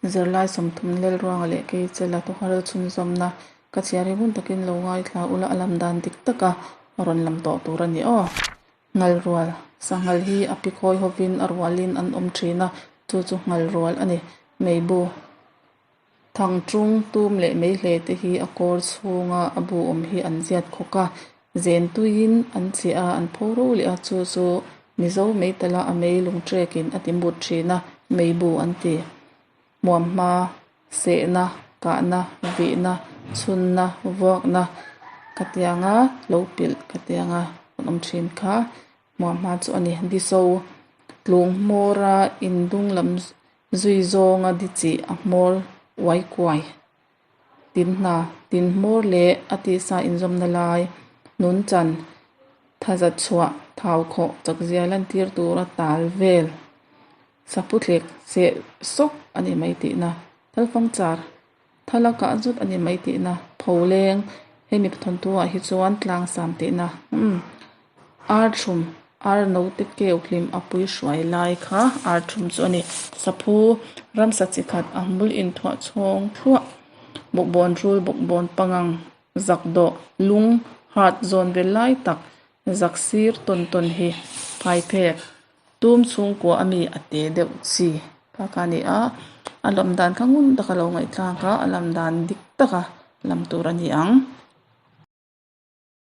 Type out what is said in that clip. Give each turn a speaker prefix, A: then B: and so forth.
A: Zirlai 30 Lalruanga leh Keichala thuhar chhunzawmna ka chhiar hi ngun takin lo ngaithla ula a lam dan dik taka rawn lam tawh tur a ni aw. Nghalrual, Sanghal hi a pikhawi hovin a rualin an awm thin a, chu chu nghalrual a ni. Meibu, Thangṭung, tum leh meihle te hi a kawr chhunga a bu awm hi an ziat khawk a, zen tuiin an chiah a, an pho ro leh a, chu chu Mizo meitala a mei lungṭekin a ti mut thin a, meibu an ti. Hmuamhma, sehna, kahna, vihna, chhunna, vuakna khatianga lo pilh khatianga an awm thin kha hmuamhma chu a ni. Diso, tlung hmawra indung lam zui zawnga di chih a hmawr uai kuai tin hna, tin hmawr leh a tisa inzawmna lai, nunchan, thaza chhuah, thau khawh chakzia lantir tura tal vel. Saphu thlek seh sawk a ni mai tihna, thalfang char thal a kah zut a ni mai tihna, pholeng hemi thawnthu ah hi chuan tlangsam tihna umm ar thum ar naute keu hlim a pui hruai lai kha ar thum chu a ni. Saphu ramsa chi khat a hmul inthuah chhawng thluah bawkbawn rul bawkbawn pangang zak dawh lung heart zawn vel lai tak zak sir tawn tawn hi phaiphek Tum chhungkua a mi a te deuh chi kha kha a ni a, a lam dan kha ngun taka lo ngaihthlak a, a lam dan dik taka lam tur a ni ang.